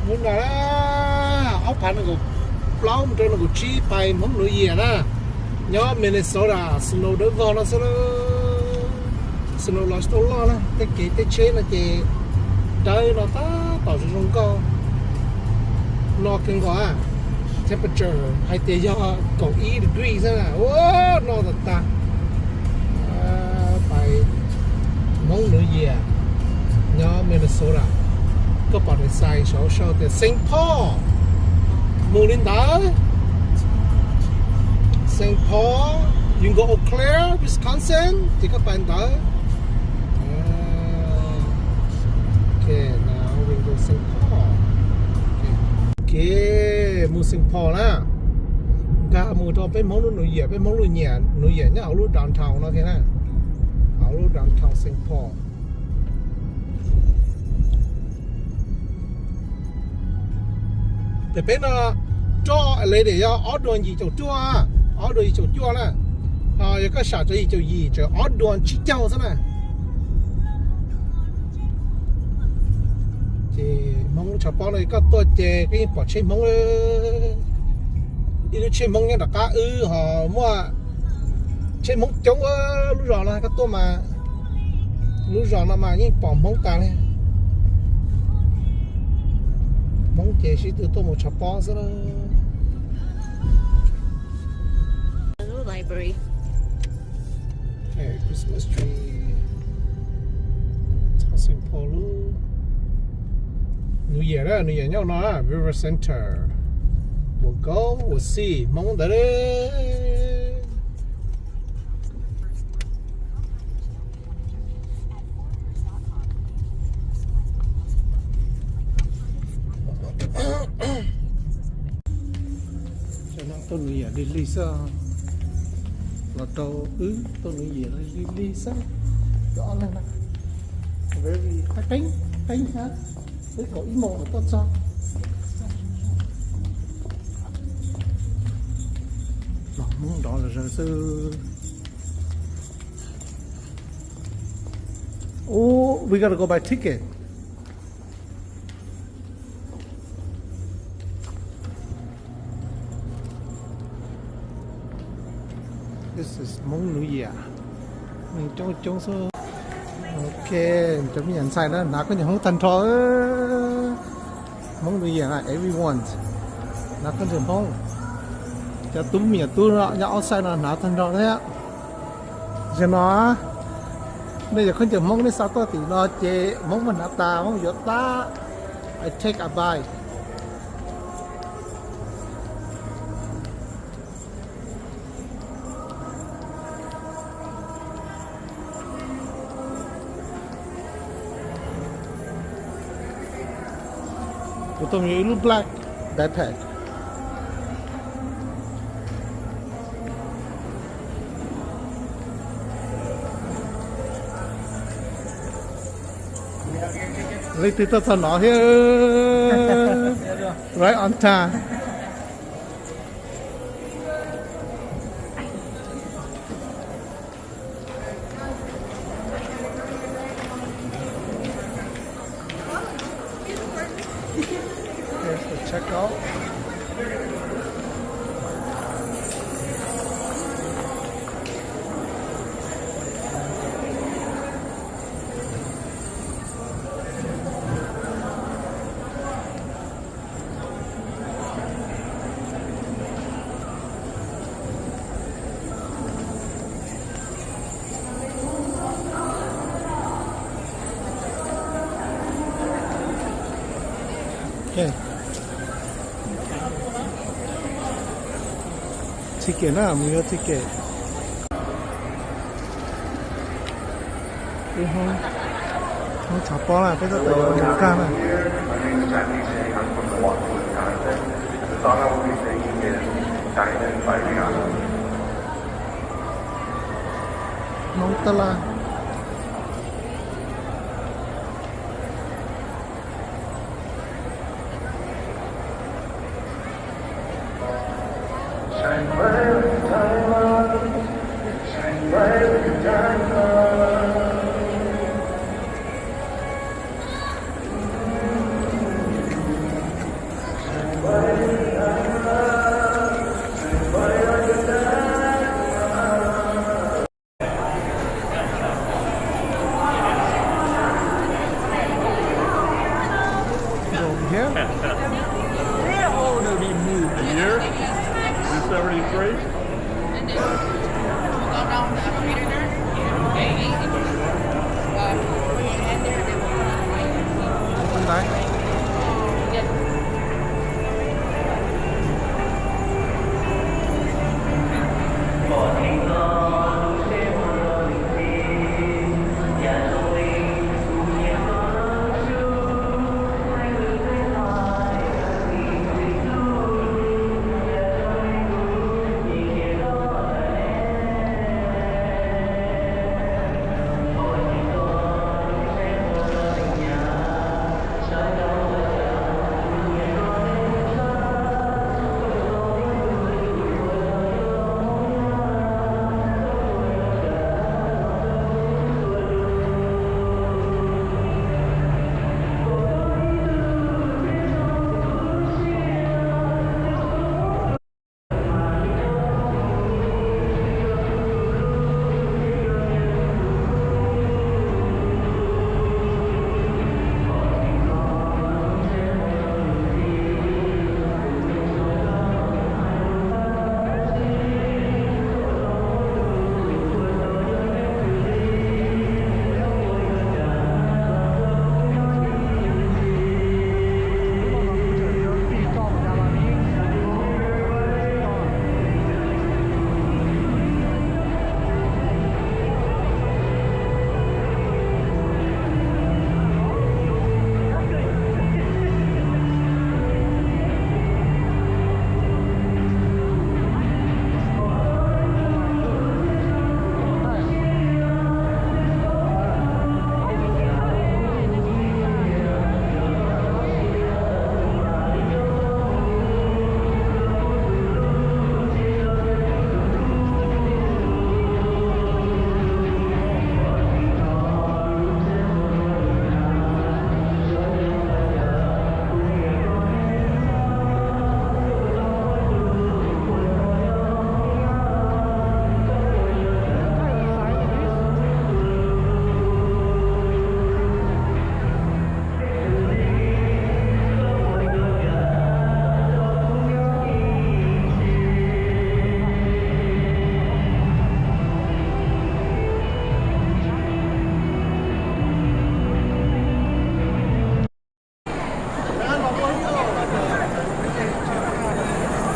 Hnub no na, ob phav nees nkaum plaub mus rau nees nkaum tsib pais Hmoob New Year na, nyob Minnesota snow dawb vog no xwb. Snow los tsis tau loj na, tej kev tej tsheb no ces dawb no tab tom zoo zoo nkauj no kawg nkaus. Temperature hais tias yog kaum ib degree xwb na, ua no tas tas. Pais Hmoob New Year nyob Minnesota. Koj pom daim sign saum saud tias Saint Paul, mus li ntawd. Saint Paul, you go Eau Claire, Wisconsin, ces koj pais ntawd. Ok, now we go Saint Paul. Ok, mus Saint Paul na, nkag mus rau peb Hmoob lub New Year, peb Hmoob lub New Year nyob hauv lub downtown no thiab na, hauv lub downtown Saint Paul. Ces peb no roj led yog ob duas yim caum cuaj, ob duas yim caum cuaj na, ho yog koj sam rau yim caum yim ces ob duas tsib caug xwb na. Ces Hmoob lub tshav pob no koj tuaj ces koj yeej pom tsheb Hmoob, ib lub tsheb Hmoob nyob nram qab wb ho muaj tsheb Hmoob coob lub zos no koj tuaj mas, lub zos no mas yeej pom Hmoob tas li. Hmoob ces sib tw tuaj mus tshav pob xwb na. Library. Christmas tree. Saint Paul lub New Year, New Year nyob no, River Center. Ua koj ua si Hmoob ntawd. Cov no tuaj New Year lig lig xwb, los rau wb tuaj New Year lig lig xwb. Cov ob leeg na, very qeeb qeeb xwb, twb kaum ib moos lawm tuaj txog. Los Hmoob nrov zom zaws xwb. Oh, we gotta go buy ticket. This is Hmoob New Year. Neeg coob coob xwb. Ok, cov me nyuam ntxhais na hnav khaub ncaws Hmoob tag nrho. Hmoob New Year na, everyone hnav khaub ncaws Hmoob. Cov tub me nyuam tub nyob outside no hnav tag nrho thiab. Zaum no nej yuav khaub ncaws Hmoob nej xa tuaj tim no ces Hmoob muab hnav tas Hmoob yuav tab. I take, I buy. Kuv tuaj mus yuav ib lub black backpack. Leej twg tuaj txog no thiab? Right on time. Here's the checkout. Ticket na, mus yuav ticket. Hmoob tshav pob na, peb tab tom yuav mus kag na. Hmoob tab laj. Here? How old did he move? A year? He's seventy-three? Open die.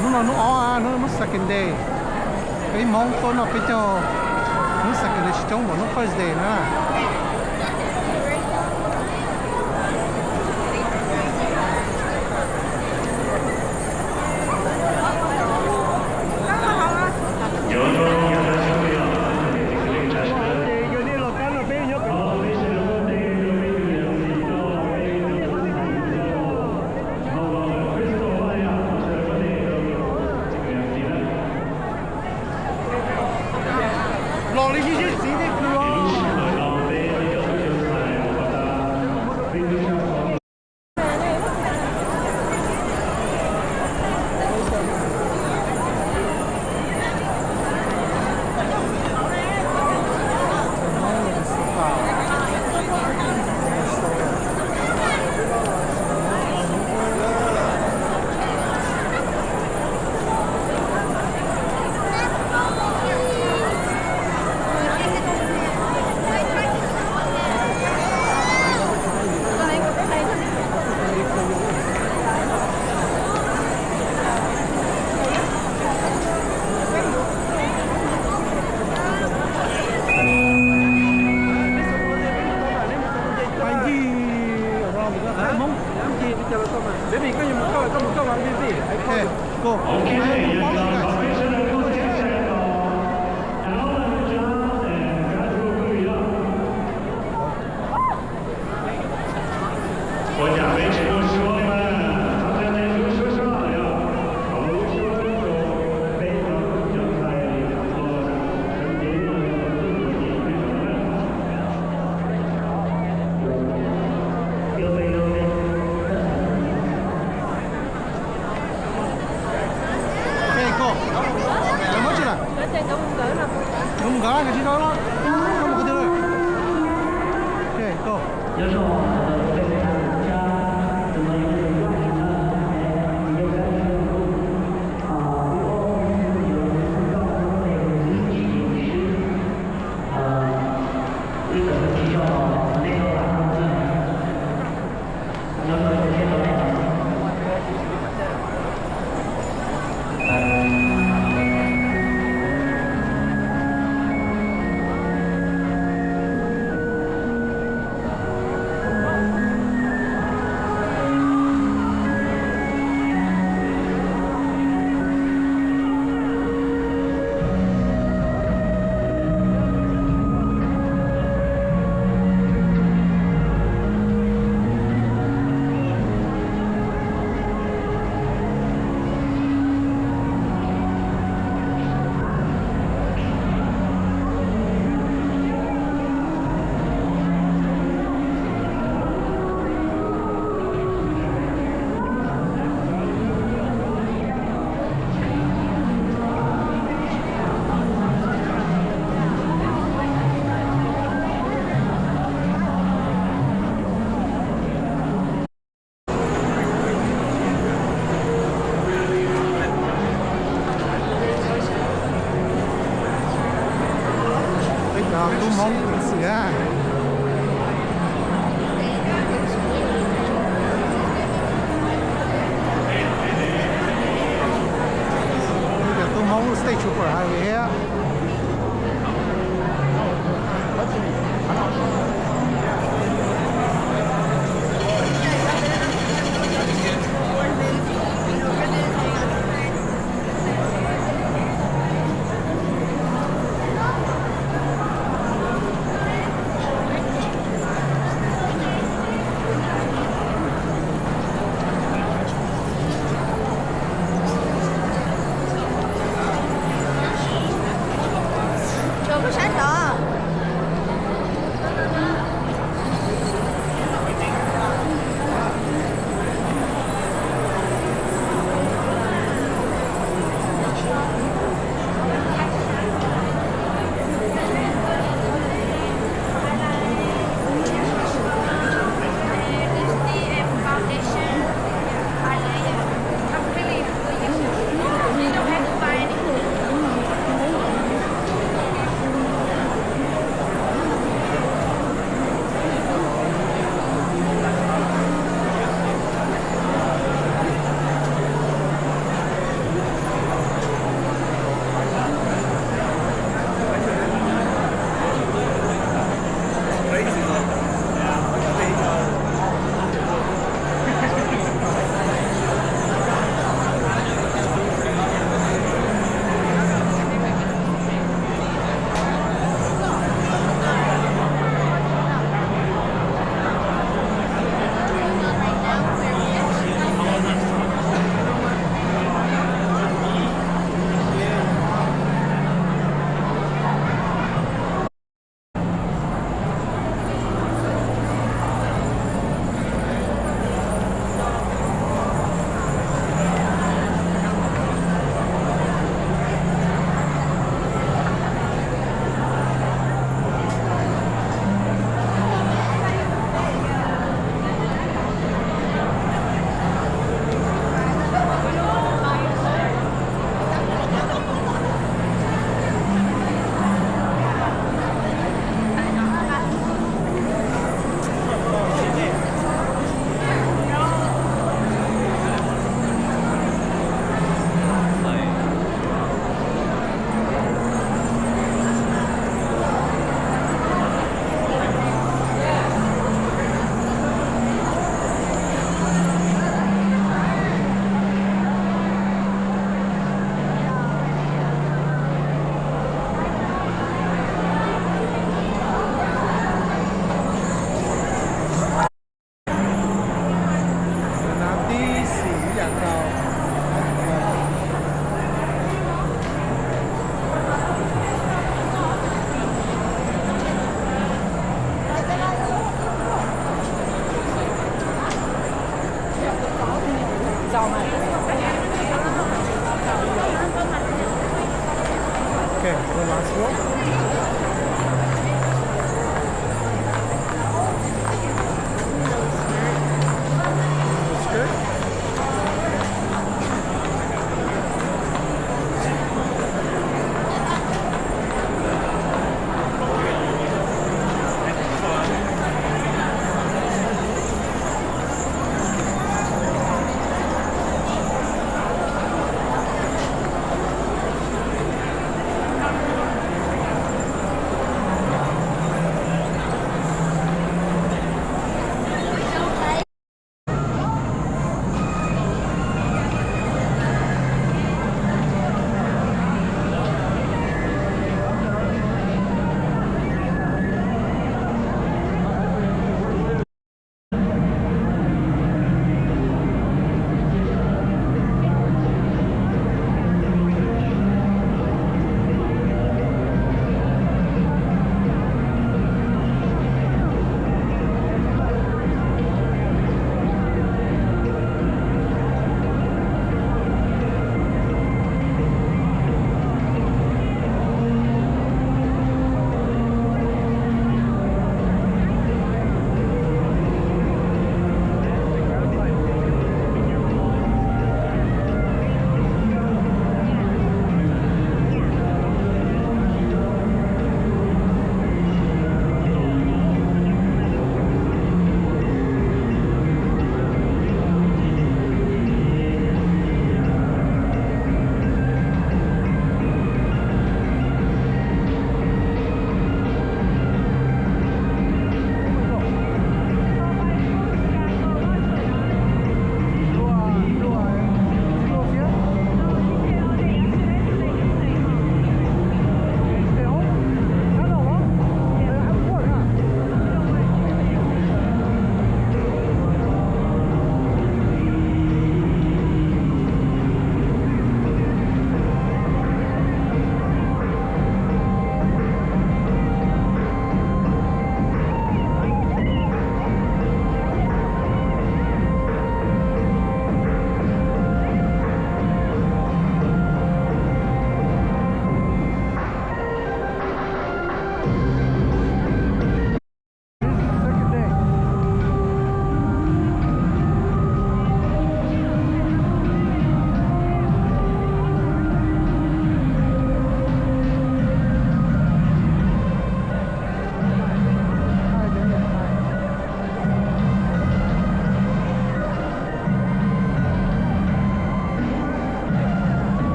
Hnub no hnub ob, hnub, hnub second day. Peb Hmoob tuaj noj peb caug, hnub second day tsis coob npaum hnub first day na. Los li ib sib txiv tej kws os. Hmoob, koj yuav mus koj, koj mus koj mas, ua cas peb tsis muaj suab li mas, txhob qhia nej lub suab sab yog, qhov lub suab rau peb cov ntxhais los sawv cev no yog tus twg tuaj cem peb no na. Ej, koj, Peb cov tub Hmoob xwm na. Peb cov tub Hmoob state trooper hais li thiab. Tib xwm ib yam nkaus. Okay, the last one. Looks good.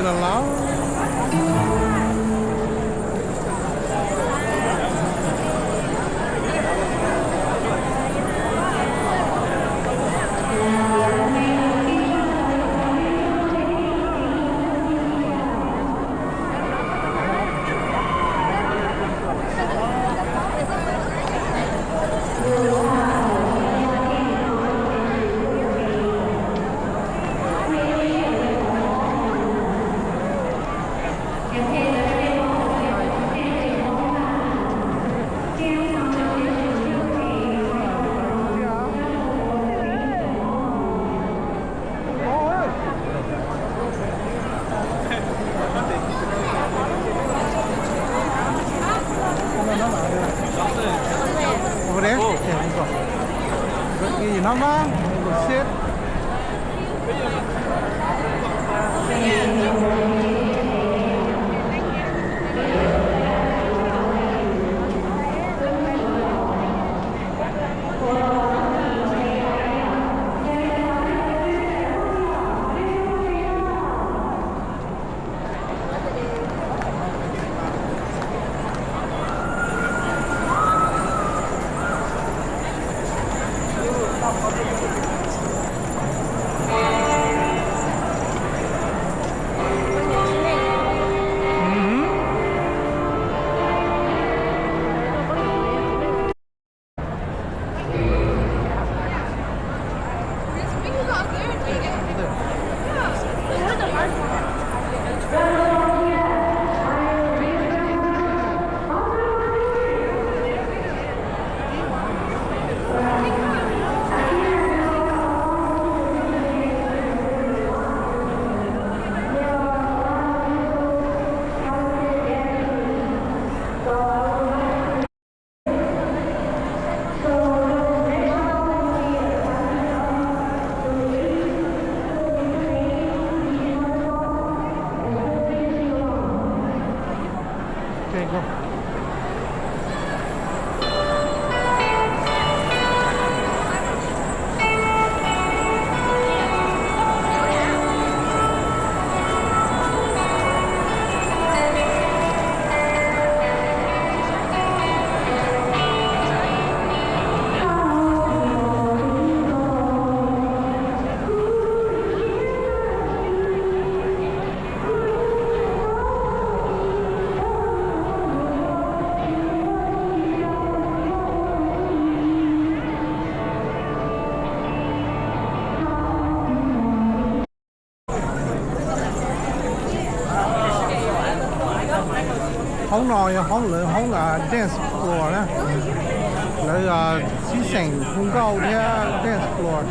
Los los. Over there? Yeah, we go. But you know, man, sit. Hoob no yog hoob lawv hoob dance floor na. Lawv sib xeem hu nkauj thiab dance floor.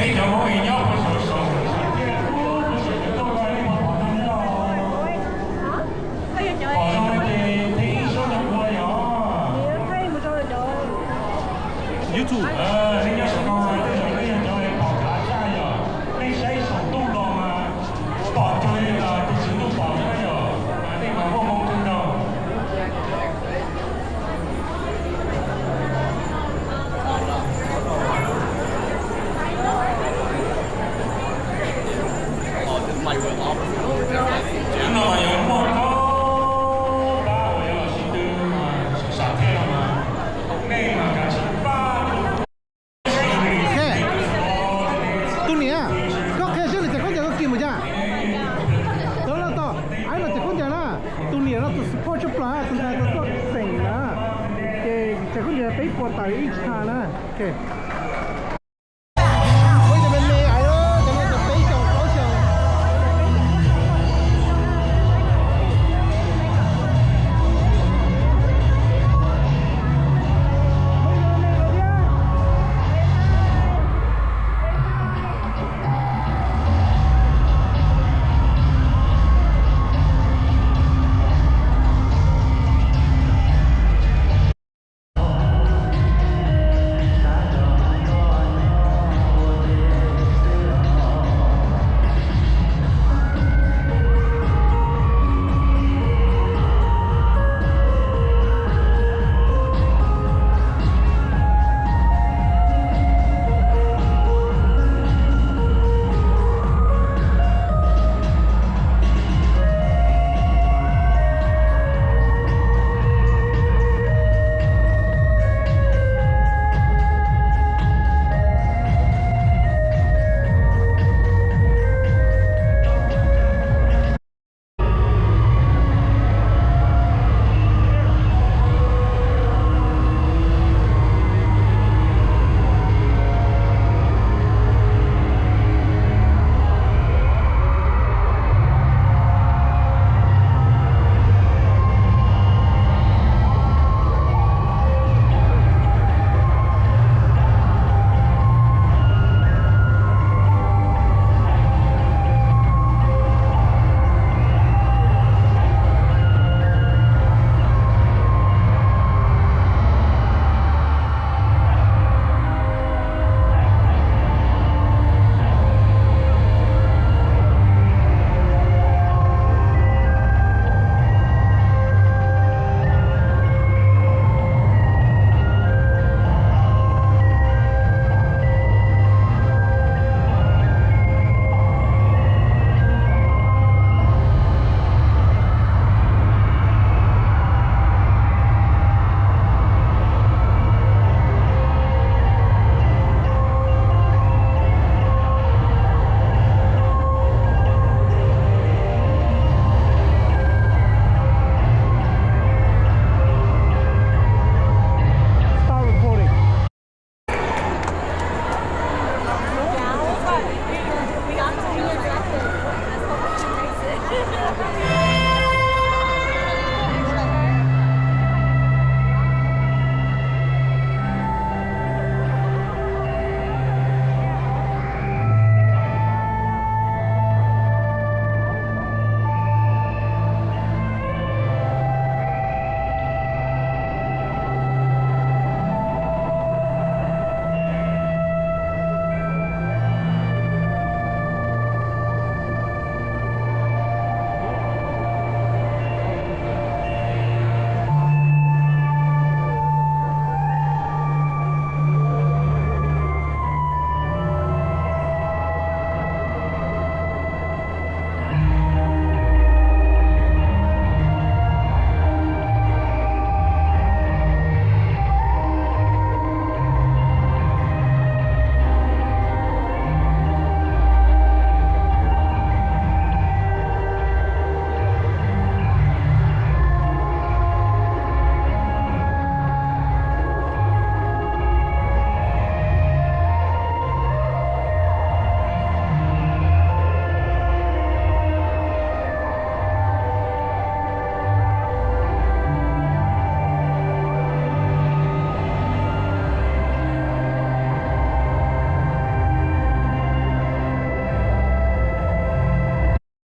Peb cov Hmoob es